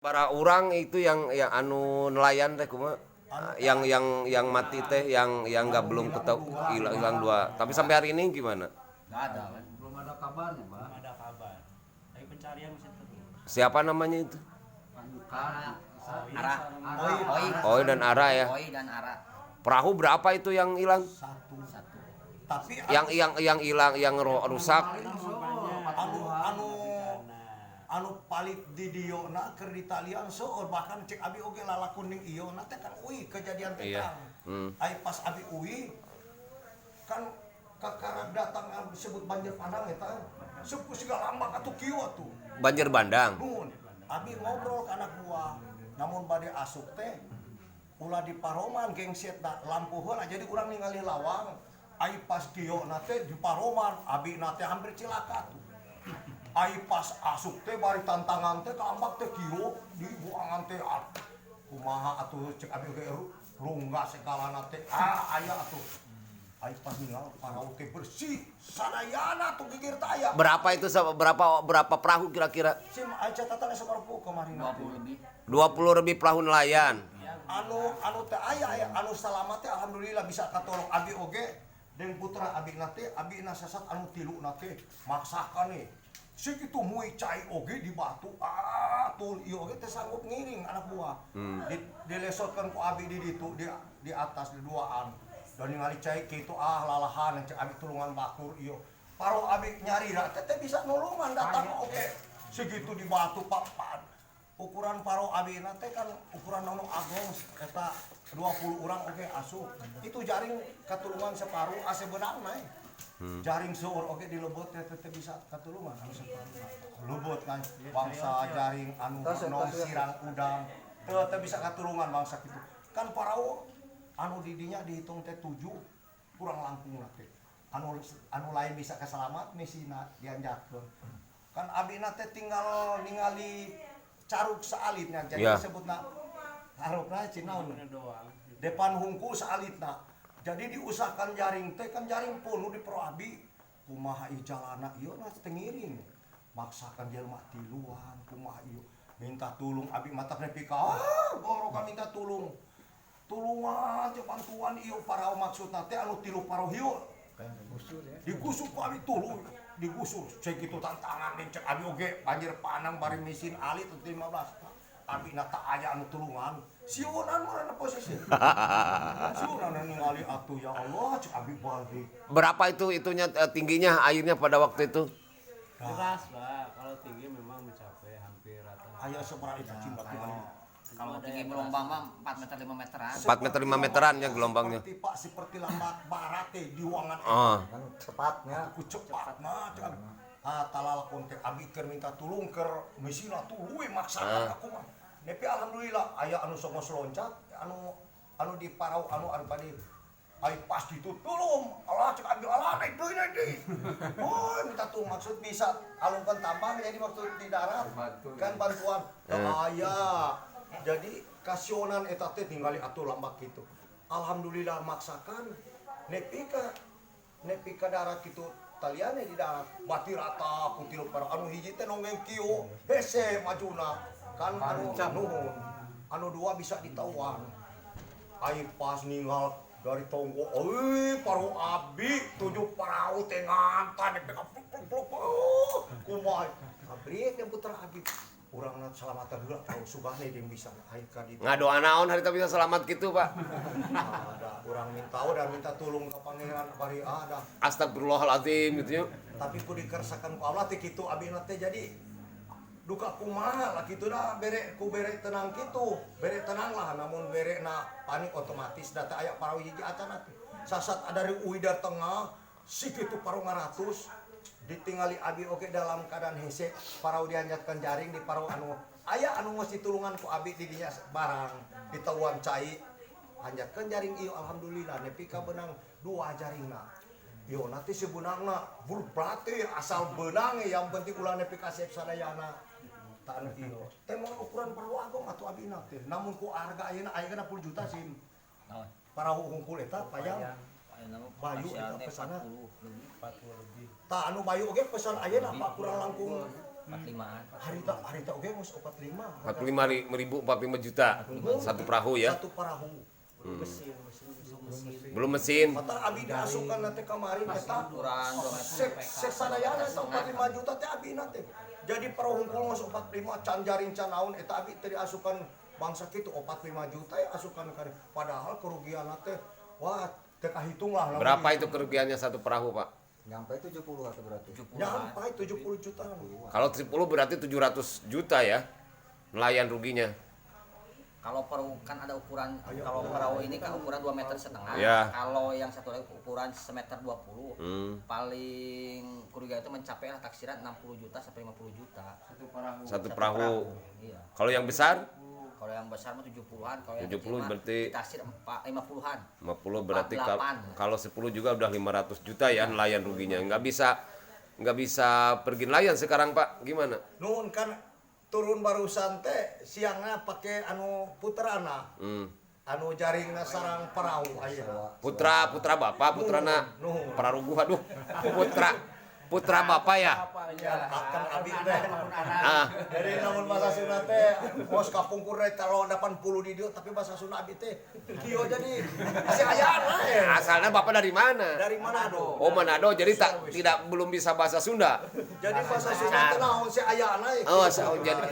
Para orang itu yang anu nelayan teh kumaha? Yang mati teh yang nggak belum ketemu, hilang hilang dua. Tapi sampai hari ini gimana? Nggak ada kan? Belum ada kabarnya, Pak. Belum ada kabar. Tapi pencarian masih terus. Siapa namanya itu? Bukan. Ara. Oi. Oi. Oi dan Ara ya. Oi dan Ara. Perahu berapa itu yang hilang? Satu. Satu. Tapi Yang hilang, yang rusak. Anu anu anu palit di dieu na keur ditalian seueur, bahkan cek abi oge lalakun ning ieu na teh kan uih kejadian teh, Kang. Ai pas abi uih kan kakara datang disebut banjir bandang eta. Sepuh siga lambak atuh kieu atuh. Banjir bandang. Nuhun. Abi ngobrol ke anak buah. Namun bade asup teh ulah di paroman gengsetna, lampu heula, jadi urang ningali lawang. Ai pas kieu na teh di paroman, abi na teh hampir cilaka tuh. Ai pas asup teh bari tantangan teh ka ambak teh kieu di buangan teh, ah, kumaha atuh cek abi oge runggas segalana teh, ah, aya atuh. Ai pas ninggal parau teh bersih sadayana tuh, gigir teh aya. Berapa itu, berapa berapa perahu kira-kira? Sim, aya catatan sabaraha kemarin? 20 lebih. 20 lebih perahu nelayan. Anu anu teh aya aya anu salamat teh alhamdulillah bisa katolong abi oge jeung putra abi na teh. Abi na sasat anu tilu na teh maksakan nih segitu mui cai oge di batu, ah, tul ieu oge teh sanggup ngiring anak buah. Dilesotkan ku abi di ditu, di atas di duaan dan ningali cai kitu, ah, lalahan cek abi tulungan batur ieu paro abi nyari teh teh bisa nulungan datang oge segitu di batu, Pak, Pak. Ukuran paro abi na teh kan ukuran anu agong eta 20 orang oge asup itu, jaring katulungan separuh ase benang naik. Jaring seueur oge dilebet teh teh teh bisa katulungan anu separuh lebet kan bangsa jaring anu nom sirang udang teu teu bisa katulungan bangsa kitu kan. Parau anu didinya dihitung teh 7 kurang langkung lah teh, anu anu lain bisa keselamat misina dianjakeun kan. Abina teh tinggal ningali caruk saalitnya, jadi disebutna harupna cinaun doang. Depan hungkul saalitna, jadi diusahakan jaring teh kan jaring penuh di pro abi kumaha ieu jalana ieu na teh ngiring maksakan jelema tiluan kumaha ieu minta tulung. Abi mata nepi ka, ah, gorokan minta tulung, tulungan teh bantuan ieu parau, maksudna teh anu tilu paro hiu digusur ku abi, tulung digusur cek itu tantangan nih cek abi oge banjir panang bari mesin alit 15 abi na tak aya anu tulungan sieunan mana posisi sieunan ningali atuh, ya Allah, cek abi balik. Berapa itu itunya, tingginya airnya pada waktu itu? Deras, Pak. Kalau tinggi memang mencapai hampir rata. Aya sabaraha itu cinta tinggal. Kalau tinggi gelombang mah 4 meter 5 meteran. 4 meter 5 meteran ya gelombangnya. Seperti, Pak, seperti lambat barat teh di ruangan. Kan cepatnya. Aku cepat nah cek abi. Ah, talalakon teh abi keur minta tulung keur misina tuluy maksakan aku mah. Nepi alhamdulillah aya anu sok loncat anu anu di parau anu anu padi ai pas gitu tulung Allah cek abi, Allah, naik deui, naik deui. Oh, minta tulung maksud bisa alungkan tambang, jadi waktu di darat kan bantuan teu aya, jadi kasionan eta teh ningali atuh lambak gitu. Alhamdulillah maksakan nepi ka darat gitu, taliane di darat bati rata ku tilu parau. Anu hiji teh nonggeng kieu hese majuna kan, anu nuhun anu dua bisa ditawar. Ai pas ninggal dari tonggo, euy, paro abi tujuh parau teh ngantan nepi ka pluk pluk pluk pluk. Kumaha abri yang putra abi urang na selamatan heula tahu sugane jeung bisa ai ka ditu. Ngadoa naon hari bisa selamat gitu, Pak? Ada urang minta dan minta tulung ke pangeran bari ada. Astagfirullahaladzim gitu ya. Tapi ku dikersakan ku Allah teh kitu abi teh, jadi duka kumaha lah kitu dah, bere ku bere tenang kitu, bere tenang lah. Namun bere na panik otomatis data aya parau hiji acan atuh sasat dari uidar tengah si kitu parau ngaratus ditingali abi oge dalam keadaan hese parau dianjatkan jaring di parau anu aya anu geus ditulungan ku abi di dinya barang ditawuan cai anjatkeun jaring ieu, alhamdulillah nepi ka benang dua jaringna. Yo nanti sebenarnya berarti asal benang yang penting ulah nepi ka kasep sadayana tak anu ieu teh mau ukuran perlu agung atuh abina teh, namun ku harga ayeuna ayeuna 60 juta sim. Naon? Parahu hungkul eta payang. Ayeuna mah Bayu eta pasian teh pesana. 40 lebih. 40 lebih. Tah, anu bayu oge pesan ayeuna, Pak, kurang langkung 45-an. Harita harita oge geus 45. 45 ribu, 45 juta satu perahu ya. Satu perahu. Belum mesin. Mata abi diasukan nanti kemarin eta Ukuran 2 meter. sek sadayana eta 45 juta teh abi teh. Jadi perahu hungkul geus 45 can jaring can naon eta abi teh diasukan bangsa kitu 45 juta ya asukan ka padahal kerugian teh wah teu kahitung lah. Berapa itu kerugiannya satu perahu, Pak? Nyampe 70 atau berarti? Nyampe 70 juta. Kalau 10 berarti 700 juta ya. Nelayan ruginya. Kalau perahu kan ada ukuran, kalau perahu ini kan ukuran 2,5 meter. Ya. Kalau yang satu lagi ukuran 1,20 meter. Paling kerugian itu mencapai lah taksiran 60 juta sampai 50 juta. Satu perahu. Satu perahu. Iya. Kalau yang besar Kalau yang besar mah 70-an, kalau yang 70 kecil mah berarti ditaksir 50-an. 50 berarti 48. kalau 10 juga udah 500 juta ya nelayan ruginya. Nggak bisa pergi nelayan sekarang, Pak. Gimana? Nuhun kan turun barusan teh siangnya pakai anu putrana. Anu jaringna sarang perahu ayeuna. Putra putra bapak, putrana Nuhun. praruguh aduh. Putra putra bapak ya. Ya, akan abi teh. Ah, Jadi lamun bahasa Sunda teh bos kapungkur teh talo 80 di dieu tapi bahasa Sunda abi teh kieu jadi masih ayaan we. Asalnya bapak dari mana? Dari Manado. Oh, Manado. Jadi tak tidak belum bisa bahasa Sunda. Jadi bahasa Sunda teh naon si ayaan we. Oh,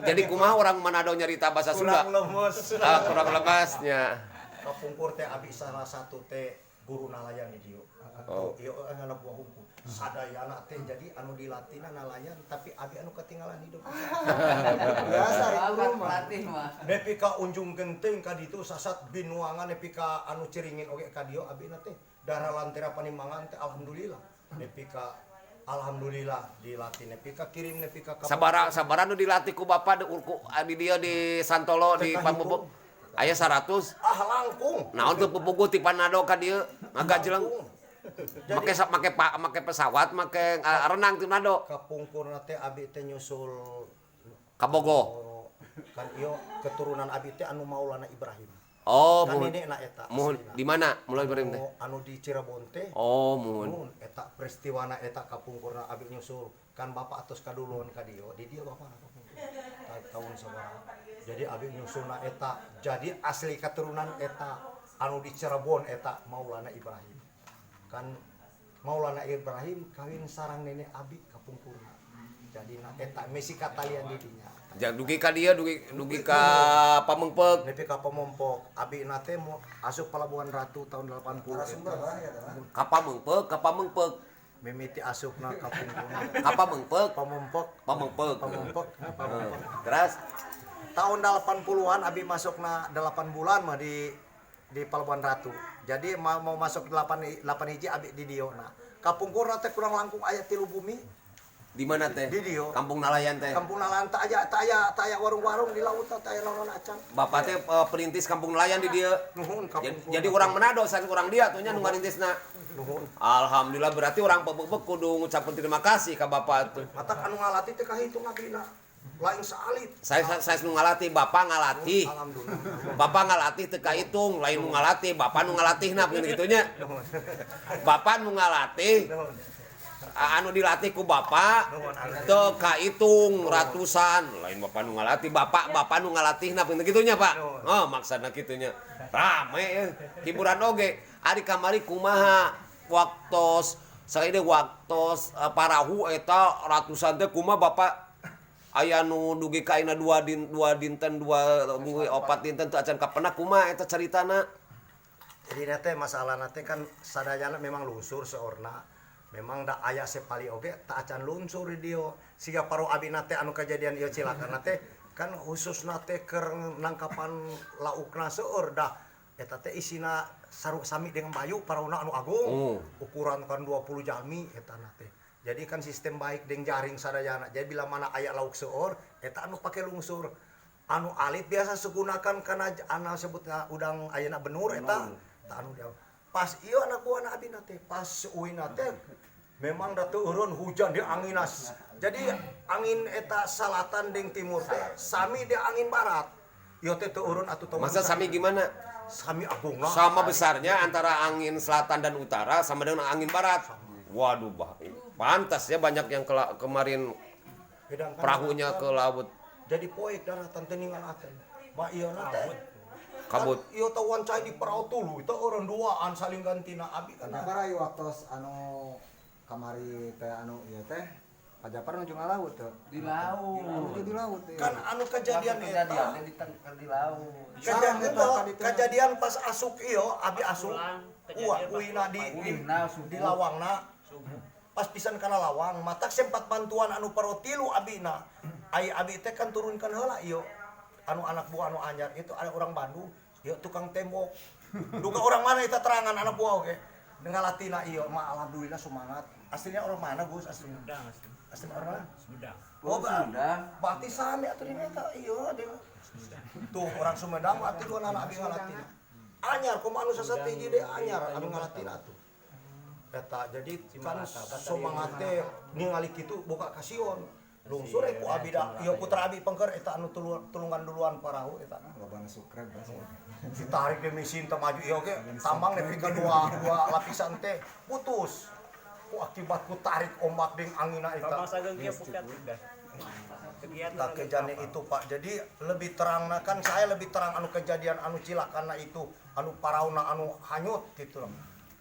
jadi kumaha orang Manado nyarita bahasa Sunda? Kurang lemes. Ah, kurang lemesnya. Kapungkur teh abi salah satu teh guru nalayan di dieu. Oh. Ieu anak buah hukum. Sadayana teh jadi anu dilatihna nalayan tapi abi anu ketinggalan hidup. Biasa di Bakat rumah. pelatih mah. Nepi ka Unjung Genting ka ditu sasat binuangan nepi ka anu Ciringin oge ka dieu abi teh darah lantera Panimbangan teh alhamdulillah. Nepi ka alhamdulillah dilatih nepi ka kirim nepi ka ka Sabara sabara nu dilatih ku bapak di, ku, di dia di Santolo di Teu Pamupugu. Aya 100. Ah, langkung. Naon teu pupugu ti Manado ka dieu ngagajleng. Langkung. Make make pa, make pesawat, make renang ti Manado. Kapungkurna teh abi teh nyusul Ka Bogo. Oh, kan ieu keturunan abi teh anu Maulana Ibrahim. Oh, Kan muhun. nenekna eta Muhun aslina. di mana mulai Ibrahim teh? Anu, anu di Cirebon teh. Oh, muhun. Nuhun eta peristiwana eta kapungkurna abi nyusul kan bapak atos kaduluan ka dieu di dieu bapak kapungkur tahun sabaraha. Jadi abi nyusulna eta jadi asli keturunan eta anu di Cirebon eta Maulana Ibrahim. Kan Maulana Ibrahim kawin sarang nenek abi kapungkurna. Jadi na eta misi katalian di dinya. Jangan dugi ka dieu, dugi dugi ka Pameungpeuk. Nepi ka Pameungpeuk, abi na teh mau asup Pelabuhan Ratu tahun 80. Narasumber bah ya teh. Ka Pameungpeuk, ka Pameungpeuk. Mimiti asupna kapungkurna. Ka Pameungpeuk, Pameungpeuk, Pameungpeuk. Pameungpeuk, Pameungpeuk. Terus Tahun 80-an abi masukna 8 bulan mah di Pelabuhan Ratu. Jadi mau, mau masuk 8 8 hiji abi di dieu na. Kapungkurna teh kurang langkung aya tilu bumi. Di mana teh? Di dieu. Kampung Nalayan teh. Kampung Nalayan teu aya teu aya teu aya warung-warung di laut teh aya naon acan. Bapak teh perintis kampung nelayan di dieu. Nuhun Jadi, kapungkur. jadi orang Manado, sanes orang dia tuh nya nu ngarintisna. Nuhun. Alhamdulillah berarti orang Pameungpeuk kudu ngucapkeun terima kasih ka bapak tuh. Matak anu ngalatih teh kahitung abina. Lain saalit. Saya nu ngalatih, bapak ngalatih. Alhamdulillah. Bapak ngalatih teu kahitung, lain nu ngalatih, bapak nu ngalatihna begitu gitu nya. Bapak nu ngalatih, Nuhun. Anu dilatih ku bapak Nuhun, alhamdulillah. teu kahitung ratusan, lain bapak nu ngalatih, bapak bapak nu ngalatihna begitu gitu nya, Pak. Nuhun. Oh, maksudna kitu nya. Rame ya. Hiburan oge. Ari kamari kumaha waktos saeude waktos parahu eta ratusan teh kumaha bapak aya nu dugi ka ayeuna dua dinten dua opat dinten teu acan kapenak kumaha eta caritana? Jadi nate masalah nate kan sadayana memang lungsur seorna. Memang da aya sepali oge tak acan lungsur di dieu. Siga paro abi nate anu kejadian ieu cilaka nate kan khusus nate keur nangkapan laukna seueur dah eta teh isina sarua sami dengan bayu parauna anu agung. Ukuran kan 20 jalmi eta nate. Jadi kan sistem baik dengan jaring sadayana. Jadi bila mana aya lauk seueur eta anu pake lungsur. Anu alit biasa segunakan karena anu sebutna udang ayeuna benur eta tah anu dia. Pas ieu anak buahna abi teh pas uina teh memang da teu eureun hujan di anginas. Jadi angin eta selatan jeung timur teh sami di angin barat. Ieu teh teu eureun atuh tong. Masa sami gimana? Sami agungna. Sama besarnya antara angin selatan dan utara sama dengan angin barat. Waduh, bah, pantas ya banyak yang kemarin Sedangkan Perahunya ke laut. Jadi poek daratan teh ningalakeun. Ba ieu na teh. Kabut. Kan ieu teh wancai di perahu tulu itu orang duaan saling gantina abi kan. Kenapa rai waktu anu kamari teh anu ieu teh Pak Japar nuju ngalaut teu? Di laut. Nuju di laut ieu. Kan anu kejadian eta. Kejadiannya di laut. Kejadian Sarang eta tadi teh. kejadian pas asuk ieu abi asuk. Pulang, Uah, kejadian pas uina di Uina subuh. di lawangna. Pas pisan kana lawang, matak sempat bantuan anu paro tilu abina. Ai abi teh kan turunkan heula ieu. Anu anak buah anu anyar itu ada orang Bandung, ieu tukang tembok. Duka orang mana eta terangan anak buah oge. Dengan latina ieu mah alhamdulillah semangat. Aslinya orang mana Gus aslinya? Sumedang asli. Aslinya orang mana? Sumedang. Oh, berarti sami atuh di eta ieu dia. Tuh orang Sumedang atuh dua anak abi ngalatina. Anyar kumaha anu sasat hiji deui anyar anu ngalatina atuh. Eta jadi kan semangat teh ningali kitu boga kasion. Lungsur ku abi da ieu putra abi pengker eta anu tulungan duluan parahu eta. Loba nu subscribe bas. Ditarik di mesin teh maju ieu oge tambang nepi ka dua lapisan teh putus. Ku akibat ku tarik ombak jeung anginna eta. Masa kieu pukat udah. Kegiatan Nah, kejadian itu Pak. Jadi lebih terang kan saya lebih terang anu kejadian anu cilakana itu, anu parauna anu hanyut gitu loh.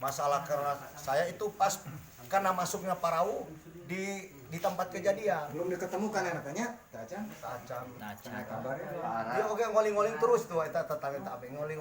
Masalah karena saya itu pas karena masuknya parau di tempat kejadian. Belum diketemukan ya katanya, teu acan. Tacan. Cenah kabarnya. Dia oke ngoling-ngoling terus tuh eta tetangga eta ngoling.